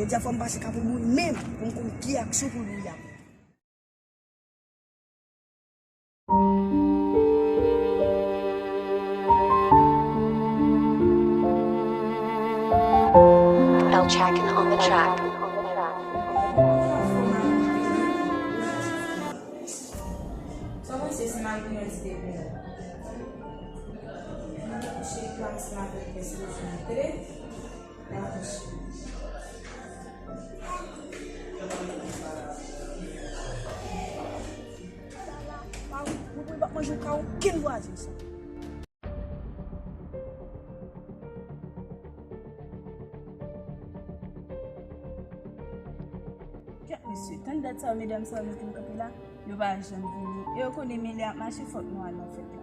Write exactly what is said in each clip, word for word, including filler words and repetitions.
Jodi a fò m pase Kapoubouy menm pou m konn ki aksyon pou l bouyi ak mwen. El Chakin on the track. Sa w panse si m al pran yon ti depe? M ap kouche klas la avèk kès pou jwenn. Tande? M ap kouche. Mwen pa manje yon ka okenn vwazen sa. Kèt mesye, tann dat sa yo medam sa yo mete m kanpe la, yo pa janm vini. E yo konnen men lè ap mache fòk nou al nan fèt la.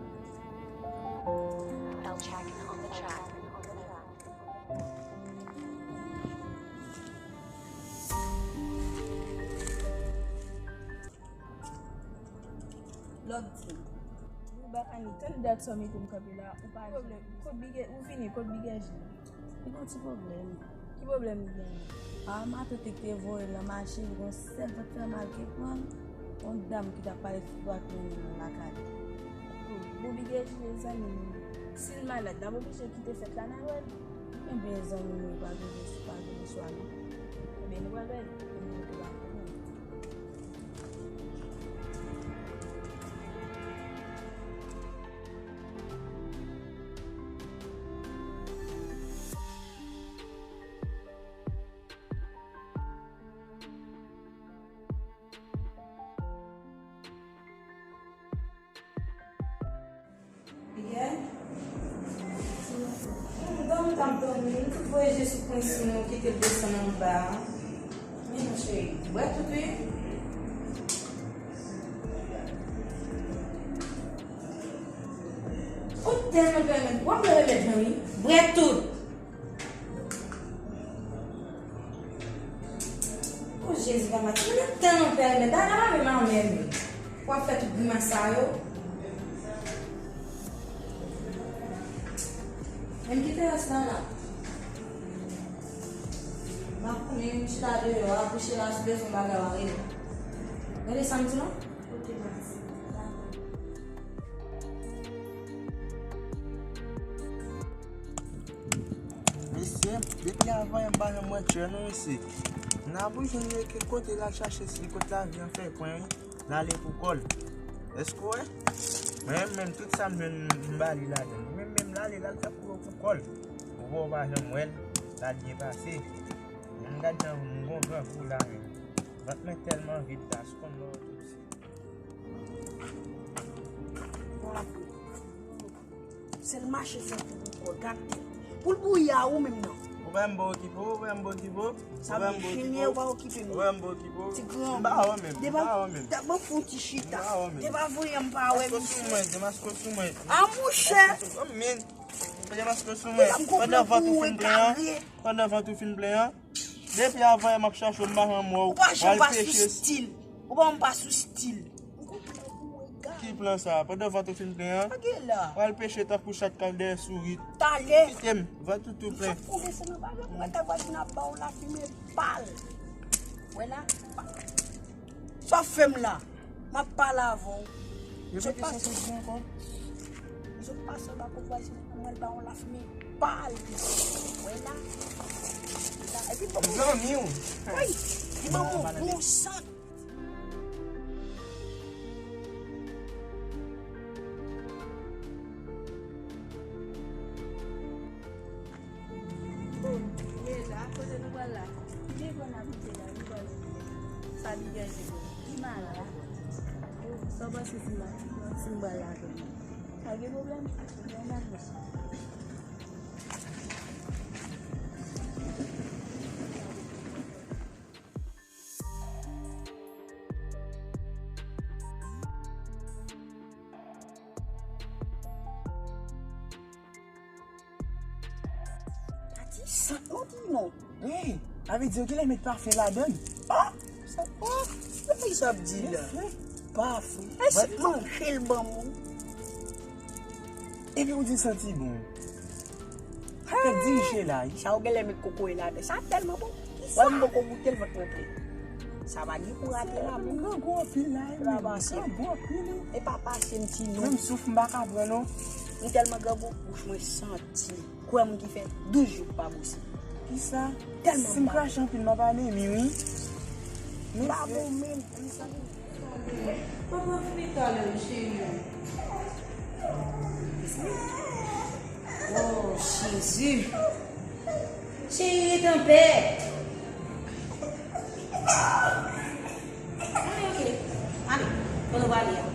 Lòt di m. Wi, Bakani, tann dat sa w mete m kanpe la, ou pa pwoblèm. Kot bigè, ou vini, kot bigè jina? Li gon ti pwoblèm. Ki pwoblèm li genyen? A, matant ki te voye l nan mache, li gon sèl vant fè mal ki pran l. Yon dam ki t ap pale sou dwat mwen nan lakay. Hmm, bon, bigè jina, zanmi m. Si l malad, n ap oblije kite fèt la, n a wè l. Ebyen, zanmi m, pa gen, pa gen chwa non. Ebyen, nou pral wè l. Ebyen, nou pral wè l. Miguel? M dòmi, m t ap dòmi. M tout voye je sou prens mwen, kite l desann anba a. Men non, cheri, bwè tout, wi. Ou tèlman pèmèt, w ap bwè remèd lan, wi. Bwè tout. O Jezi, papa, timoun yo tèlman pèmèt, ala pa menm a menm. W ap fè tout grimas sa yo. Menm ki teras la la. M ap konnen, m chita deyò a, kouche la, si w bezwen bagay, w a rele. Gade sa m di non. Ok, mèsi. Dakò. Mesye, depi avan yè m pa janm wè Tchè non mesye. N ap jwenn li ki kote l al chache si kot lavi an fè kwen wi. L ale pou kò l. Èske w wè? Mwen menm tout sa m jwenn m ba li ladan. Li menm menm l ale l al fè pou yo pou kò l. Ou wè w pa janm wè l, l al byen pase. Menm gad jan m gon grangou la menm. Vant mwen tèlman vid la, si w konn lè w tou se. Sèl mache fè pou kò gate. Pou l bouyi a ou menm nan. Ou pa m ba okipe w, ou pa m ba okipe w. Sa vle jenye ou pa okipe m. Ou pa m ba okipe w. Ti gran. M pa wè menm, m pa wè menm. Ban fon ti chita. M pa wè menm. Depa voye m pa wè misye. Demaske w sou mwen, demaske w sou mwen. A mouche. Demaske w sou mwen. Pandan vant ou fin plen an, pandan vant ou fin plen an. Depi avan yè m ap chache w, m pa janm wè w. Ou pa janm pa sou stil. Ou pa janm pa sou stil. Ki plan sa? Pandan vant ou fin plen an, w al peche tankou chat k al dèyè sourit. Talè. Kite m, vant ou tou plen. Sot kouvè se nan bagay pou mwen ta vwazin ap ba w lafimen pal. Wè la? Sa w fè m la? M ap pale avè w. Repete sa w sot di ankò. Zot pase anba kouvwazin an, mwen ba yon lafimen pal. Wè la. La, epi bon. Zanmi w. Wi. Li ban mwen bon sant. Bon, men la, kote nou pral la? Li bon n ap kite la, li bon. Sa li genyen bon. Li malad. Sa w panse si m, si m pral la avè l? Pa gen pwoblèm. Lè n al wè. Pati sant non ti non. Wi, sa vle di yo genlè met pafen ladan l. Ah! Sa, oh! Sa nèg sa ap di la? Pafen. Èske manje l ban mwen? Epi ou di l santi bon. Kèk dirije la, wi. Sa yo genlè met kokoye ladan. Sa tèlman bon. Ki Wè m poko goute l, vant mwen plen. Sa pa gen pou rate la, men. Grangou anpil la, wi. Grangou anpil, wi. E pa pase m ti non. Menm souf m pa ka pran, non. M tèlman grangou, bouch mwen santi. Kwè moun ki fè douz jou pa bwose. Kisa? Tèlman si m krache anpil, m ap anemi, wi. Mesye. Pa bon menm. Papa fini talè, cheri. Oh, Jezi. Cheri, rete anpè. Ale, ok. Ale, kote w prale a?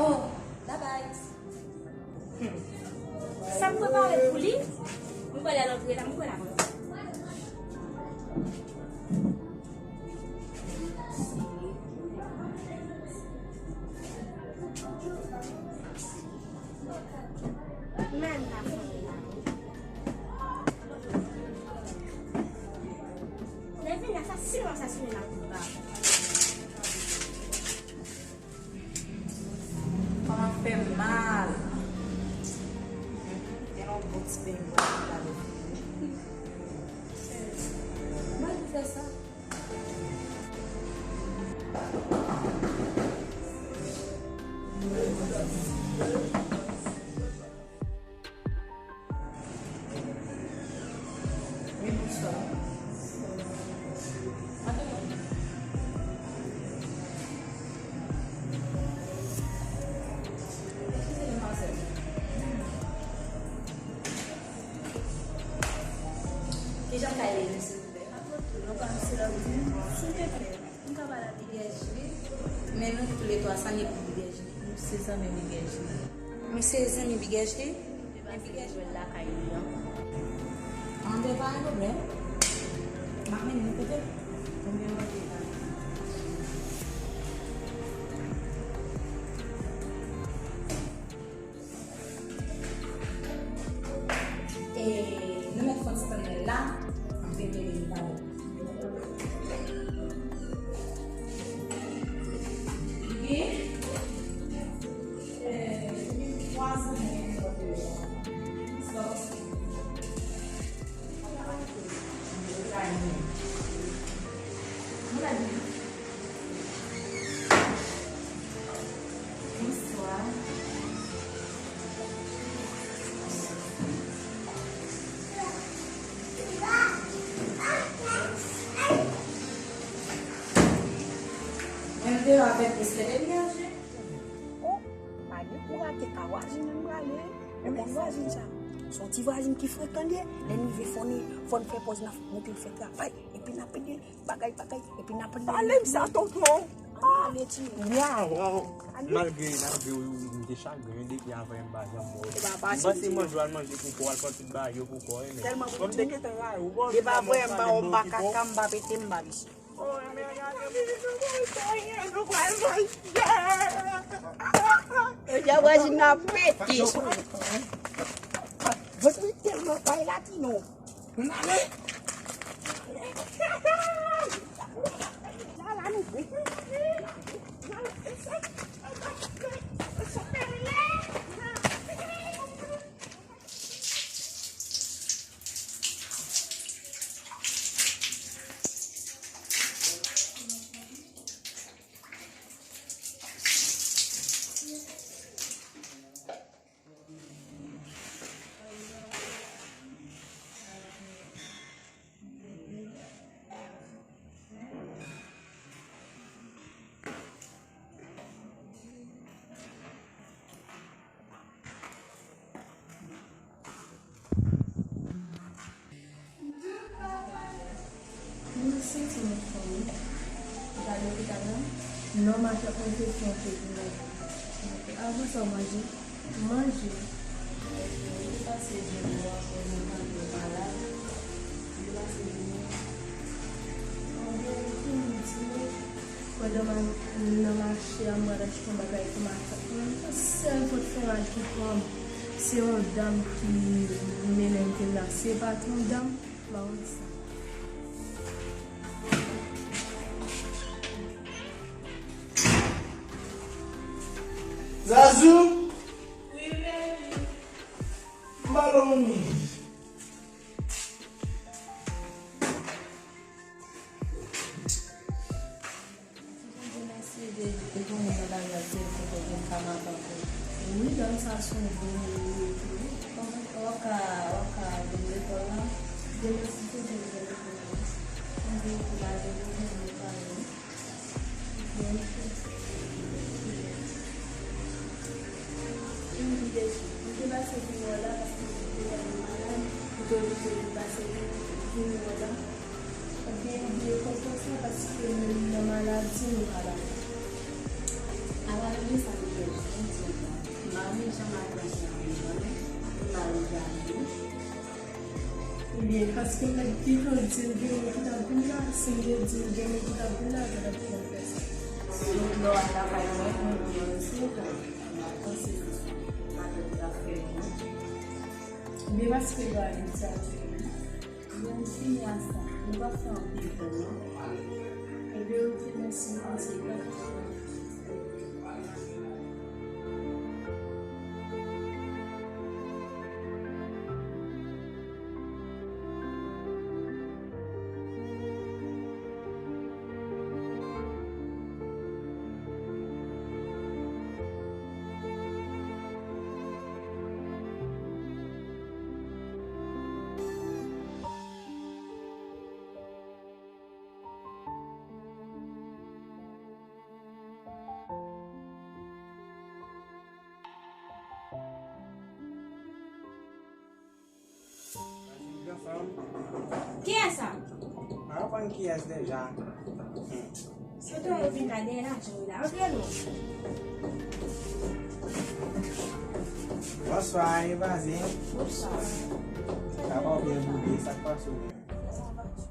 Oh, bye bye. Hmm. Sa m prepare pou li? M prale al antre la, m prale avè l. Men la fanmi la. Lè vin la, sa si nou asasinen la pou ba. Kòman fè mal. Gen yon bon ti beny bwè la. Mwen ki fè sa. Wi, bonswa. Eskize, demwazèl. Kijan kay li ye, silvouplè? Apa tou, nou pa m silvouplè. Silvouplè. M ka pale a Big H li? Men nou toulètwa, sa n ye pou Big H li? Nou se zanmi Big H li. Nou se zanmi Big H li? Men Big H li lakay li an. An, pa gen pwoblèm. M ap mennen nou kote l. Konbyen w ap peye la? E nou mèt fè yon ti tann la, ann te rele li talè. Li gen, e, li gen twa zanmi ki sòti deyò. Bonswa. Mwen te avèk Mister Demianje. Oh, pa gen pou rate ka vwazin nan prale. Ou konn vwazin sa? Se yon ti vwazin ki frekan li ye. Lè n rive fò n, fò n fè pòz n ap montre l fè travay. Epi n ap ede l, bagay, bagay. Epi n ap ede l. Pale m sa, tonton. Ale, ti. Waw, waw. Malgre, malgre wi, wi, m te chagren depi avan m pa janm wè w. M panse manje w al manje koko, al pran tout bagay yo koko, wi, men. Tèlman bon. Kòm te gentan la, ou bon. E pa vre, m pa wè w, m pa kaka, m pa pete, m pa vise. Jodi a vwazin nan pete. Vòt mwen tèlman bay latino. N ale. Lala nou. Mwen santi mwen fò wi. Ou t al lopital la? Non, m ap fè enfeksyon ke pou mwen. Avan sa w manje? M manje. Ou te pase je w akoz mwen tande w malad. Ou te pase je w. Anben, ou konn di mwen. Pandan m nan mache a, m pral achte yon bagay pou matant mwen. Se sèl fòt fè mal ki pran m. Se yon dam ki mennen m vin la. Se pa t yon dam, m pa konn sa. Zazou? Wi, baby. M ba w yon minit. Li tounen nan lari ak bèl kote ke m pa mache ankò. Wi, dam sa se yon bon moun li ye tou wi. W ap ka, w ap ka vin lekòl la. Demen si Dye vle, m vin lekòl la. M vin pou lage nou, m vin pale. Mwen te pase vin wè w la paske m te tèlman malad. M te oblije pase vin, vin wè w la. Ebyen, m bliye konfyans mwen paske menm nan maladi, nou pa la. Ala rele sa m te di w la. M pa renmen jan madanm nan ap viv an nou. M pa regade. Ebyen, paske m mèt pito di l gen moun ki t ap vin la, si m te di l gen moun ki t ap vin la, sa t ap fè l fè sa. Se lòt lè w al lakay mwen, mwen di yon mesye, m ap panse se sa. Madanm t ap fè moun. Ebyen, paske lè w al di sa, se vre. Ebyen, m fini a sa. Nou pa fè anpil tan, non. Ebyen, oke, mèsi, m panse l pa t ap fè. Kiyès sa? Mwen konn kiyès deja. Sote yo vin la, dèyè lajan yo la. Antre non. Bonswa, e vwazen. Bonswa. Sa va, ou byen boule? Sa k pase w menm?